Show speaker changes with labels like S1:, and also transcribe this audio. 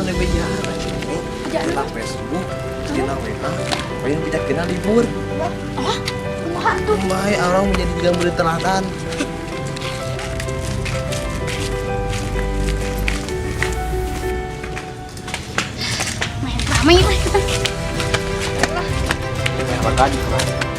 S1: Urang dibejaan
S2: Bejaan
S1: dina Facebook, dina WA, pengen bijak kena libur.
S2: Ah, kumaha tuh?
S1: Kumaha orang menjadi juga murid teladan.
S2: Main ramai lah kita.
S1: Makan.